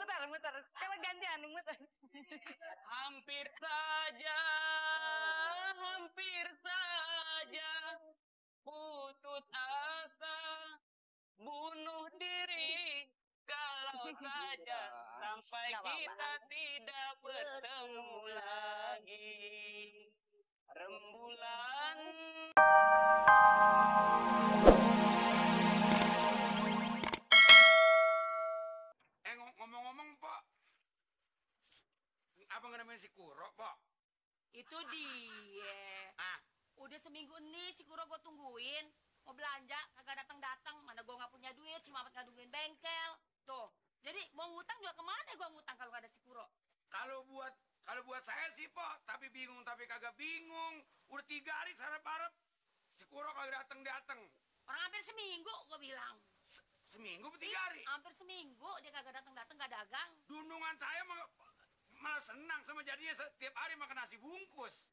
muter. Coba gantian, muter. Hampir saja putus asa, bunuh diri kalau saja sampai kita tidak bertemu lagi. Rembulan. Ngomong-ngomong, Pok. Apa namanya si Kuro, Pok? Itu dia. Udah seminggu ini si Kuro gue tungguin. Mau belanja, kagak datang-datang. Mana gue gak punya duit, si Mamat gak nungguin bengkel. Tuh, jadi mau ngutang juga kemana gue ngutang kalau gak ada si Kuro? Kalau buat saya sih, Pok, tapi bingung tapi kagak bingung. Udah 3 hari sarap-harap si Kuro kagak datang. Orang hampir seminggu gue bilang. Seminggu atau 3 hari? Hampir seminggu dia kagak datang-datang, gak dagang. Dundungan saya malah senang sama jadinya setiap hari makan nasi bungkus.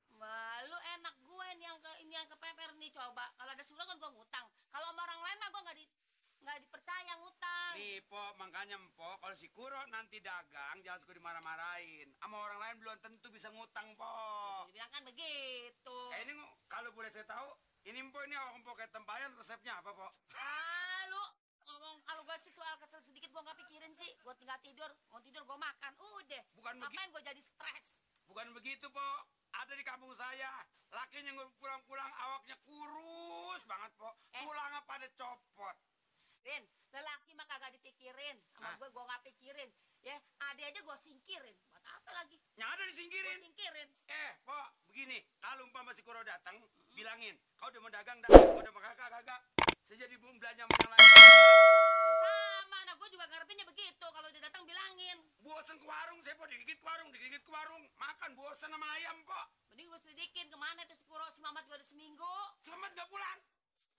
Lu enak gue ini yang kepeper nih coba. Kalau ada surat kan gue ngutang. Kalau sama orang lain mah gue nggak dipercaya ngutang. Nih, Pok, makanya Pok, kalau si Kuro nanti dagang jangan suka dimarah-marahin. Sama orang lain belum tentu bisa ngutang, Pok. Dibilang kan begitu. Ini kalau boleh saya tahu, ini Pok, ini awak Pok kayak tempayan resepnya apa, Pok? Lu ngomong kalau gue sih soal kesel sedikit gue nggak pikirin sih. Gue tinggal tidur, mau tidur gue makan. Udah. Bukan ngapain gue jadi stres? Bukan begitu, Pok. Ada di kampung saya, lakinya pulang-pulang awaknya kurus banget, Pok. Tulangnya pada copot. Rin, lelaki mah kagak dipikirin. Sama gue nggak pikirin. Ya, ada aja gue singkirin. Buat apa lagi? Yang ada disingkirin? Gue singkirin. Pok, begini. Kalau umpama si Kuro datang, bilangin, kau udah mau dagang, udah mau kagak. Saya jadi belanja sama yang lain. Sama, nah gue juga ngarepinnya begitu. Kalau dia datang bilangin. Bosen ke warung, saya, Pok, dikit ke warung. Makan bosen sama ayam, Pok. Mending gue selidikin kemana tuh si Kuro, si Mamat gue udah seminggu. Si Mamat gak pulang?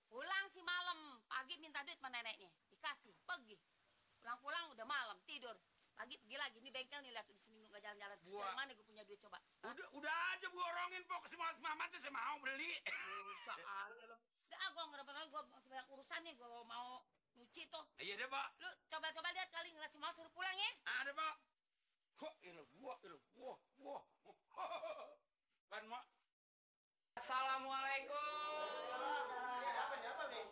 Pulang sih malam. Pagi minta duit sama neneknya. Dikasih, pergi. Pulang-pulang udah malam, tidur. Pagi pergi lagi, ini bengkel nih, lihat udah seminggu gak jalan-jalan. Dari mana gue punya duit coba? Udah aja gue orongin, Pok, si Mamatnya saya mau beli. Usah aja lo. Udah, gue ngerepetan, gue masih banyak urusan nih, gue mau nyuci tuh. Iya deh, Pak. Lu coba lihat kali ngeliat si Mamat suruh pulang ya. Ada, Pak. Wah. Kan, Mak. Assalamualaikum. Apa nih?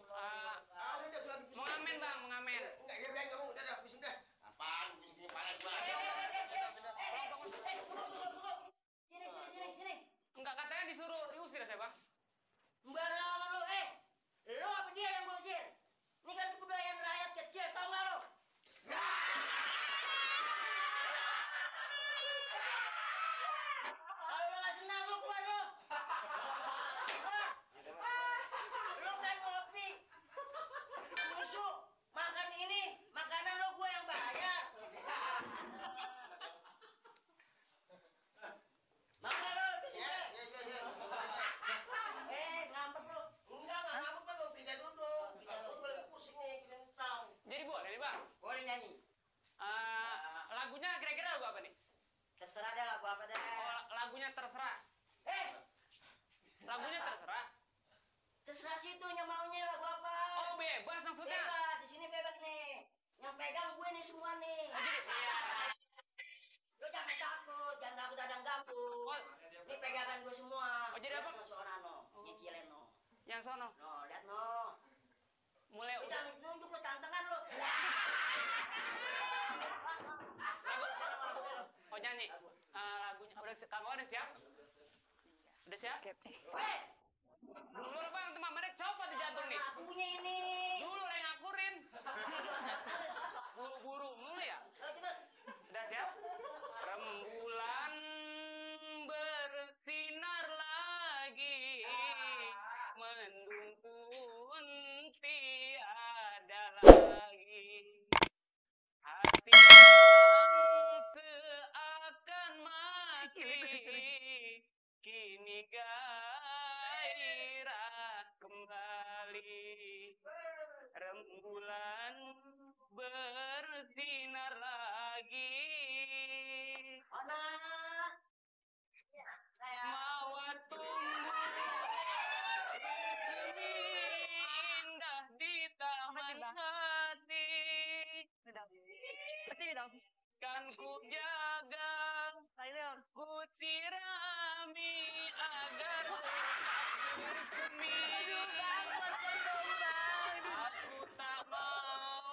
Mau ngamen, Bang, mau ngamen. Enggak, ya biar kamu udah pusing dah. Apaan pusing kepala gua? Sini. Enggak, katanya disuruh diusir saya, Bang. Sembarangan lu, lu apa dia yang gua usir? Ini kan kebudayaan rakyat kecil, tau gak lu? Kalau lu gak senang, lu keluar lu. Lu kan ngopi, susu, makan ini, makanan lu gua yang bayar. Mana lu? Ngambek lu. Enggak ngambek, Bang. Pindah duduk. Lu boleh pusing nih, kita tahu. Jadi boleh nih, Bang. Boleh nyanyi. Lagunya kira-kira lagu apa nih? Terserah deh lagu apa deh. Oh, lagunya terserah. Lagunya terserah. Terserah situ yang maunya lagu apa. Oh, bebas maksudnya. Bebas, di sini bebas nih. Yang pegang gue nih semua nih. Oh, jadi iya. Lu jangan takut ada yang ganggu. Oh. Ini pegangan gue semua. Oh, jadi apa? Soalnya no, nyicilin no. Yang sono. No, lihat no. Mulai Lu jangan nunjuk lu tantangan lu. Oh, nyanyi. Lagunya udah kamu udah siap? Udah siap? Dulu lo, Bang, teman mereka copot di jantung nih. Lagunya ini. Dulu lah yang ngakurin. Buru-buru mulu ya? Coba. Udah siap? Rembulan bersinar lagi, mendung pun tiada lagi. Hati yang seakan mati, kini gairah kembali. Rembulan bersinar lagi. Mawar tumbuh indah di taman hati. Berarti dong. kan ku jaga, ku sirami agar bersemi. Aduh bang, pelan-pelan dong bang. Aku tak mau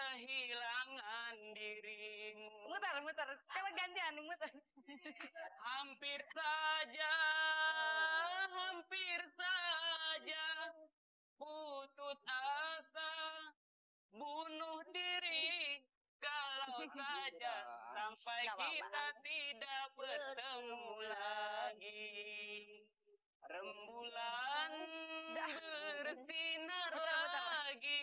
kehilangan dirimu. Muter. Coba gantian nih muter. Hampir saja putus asa, bunuh diri kalau saja sampai Nggak apa-apa. kita tidak bertemu lagi. Rembulan bersinar Muter. lagi,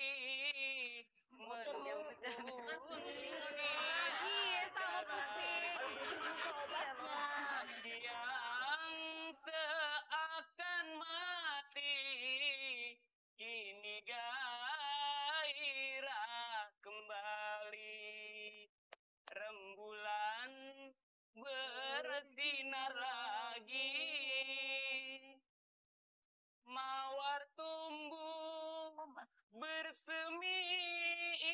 Iya, sama putih. yang seakan mati, kini gairah kembali. Rembulan bersinar lagi, mawar tumbuh bersemi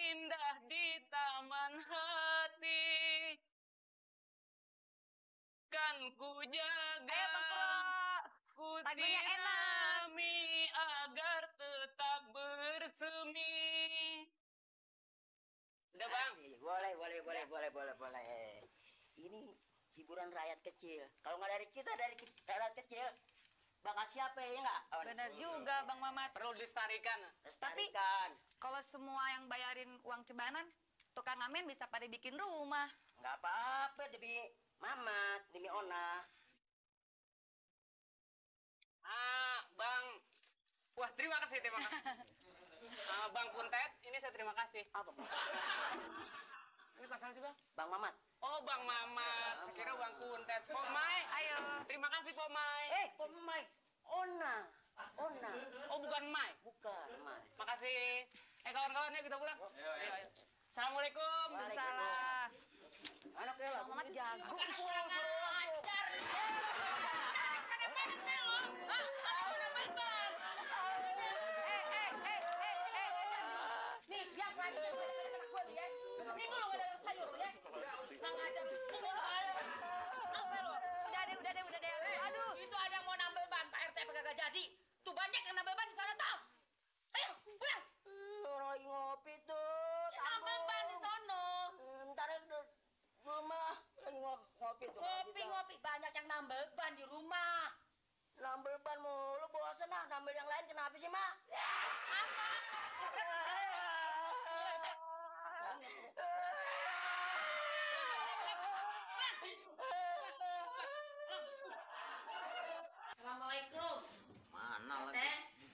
indah di taman hati. Kan ku jaga, Ayo Bang Pro. ku Lagunya enak. sirami agar tetap bersemi. Udah bang? Boleh. Ini hiburan rakyat kecil. Kalau nggak dari kita, dari rakyat kecil, bakal siapa ya nggak? Benar juga Bang Mamat. Perlu dilestarikan. Lestarikan. Kalau semua yang bayarin uang cebanan, tukang ngamen bisa pada bikin rumah. Nggak apa-apa demi Mamat, demi Ona. Bang. Wah, terima kasih. Bang Kuntet, ini saya terima kasih. Apa Bang? Ini pasangan sih bang? Bang Mamat. Oh, Bang Mamat. Saya kira Bang Kuntet. Pomai. Ayo. Terima kasih, Pomai. Pak Mamai. Ona. Oh, bukan Mai. Bukan, Mai. Makasih. Kawan-kawan, yuk kita pulang. Ayo. Assalamualaikum. Salah. Anaknya lah. Bang Mamat jago. Nih, biar berani anak gue nih ya. Seminggu lo gak ada sayur lo ya. Nggak ngajar. Udah deh. Aduh. Itu ada yang mau nambel ban, Pak RT kagak jadi. Tuh banyak yang nambel ban di sana tau. Ayo, pulang. Orang lagi ngopi tuh. Ya, nambel ban di sono. Ntar rumah lagi ngopi tuh. Ngopi. Banyak yang nambel ban di rumah. Nambel ban mulu, bosan ah. Nambel yang lain kenapa sih, Mak? Assalamualaikum. Mana RT. lagi?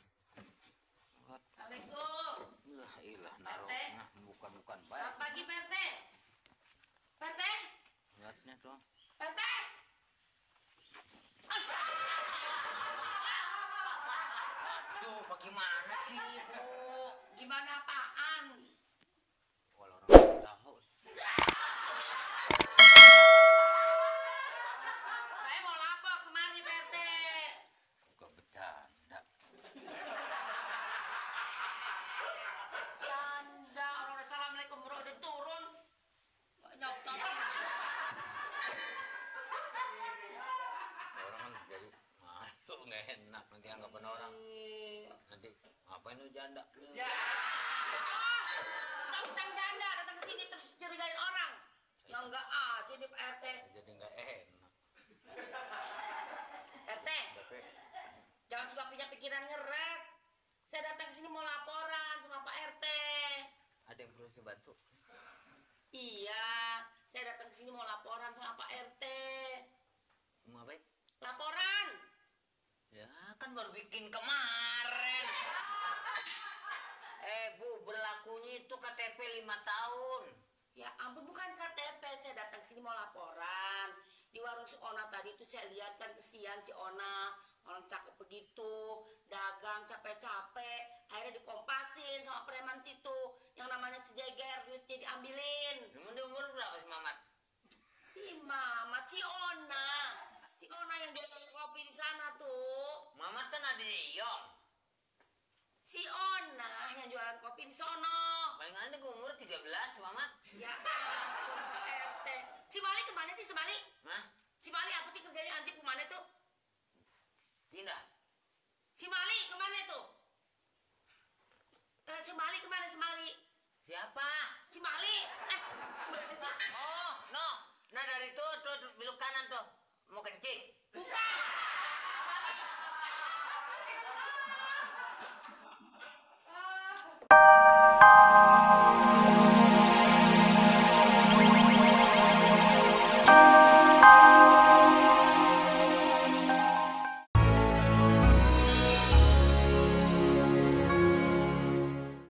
Assalamualaikum. Ilah, Pak naruh. RT. Nah, bukan baik. Selamat pagi, Pak RT. Pak RT. Lihatnya tuh. Pak RT. Aduh, bagaimana sih, Bu? Gimana apaan? Kalau orang tahu. Saya mau lapor kemari, Pak RT. Bukan bercanda. Tanda orang assalamualaikum bro udah turun. Nyok. Orang kan jadi masuk nggak enak nanti anggapan orang. Nanti ngapain lu janda? Tentang janda datang ke sini terus curigain orang. Ya enggak aja nih Pak RT. Jadi nggak enak. RT, Tapi jangan suka punya pikiran ngeres. Saya datang ke sini mau laporan sama Pak RT. ada yang perlu saya bantu. Iya, saya datang ke sini mau laporan sama Pak RT. Mau apa? Laporan. Ya kan baru bikin kemarin. Bu, berlakunya itu KTP 5 tahun. Ya ampun, bukan KTP, saya datang ke sini mau laporan. Di warung si Ona tadi itu saya lihat kan kesian si Ona, orang cakep begitu, dagang capek-capek, akhirnya dikompasin sama preman situ, yang namanya si Jeger, duitnya diambilin. Emang dia umur berapa sih Mamat? Si Mamat, si Ona yang dia kopi di sana tuh. Mamat kan ada Yong. Si Si Ona yang jualan kopi di sono. Paling ada gue umur 13, Mamat. Ya, RT. Si Mali kemana sih, si Mali? Hah? Si Mali apa sih kerjanya anjing kemana tuh? Pindah. Si Mali kemana tuh? Si Mali kemana, si Mali? Siapa? Si Mali. Kemana sih? Oh, no. Nah dari tuh belok kanan tuh. Mau kencing.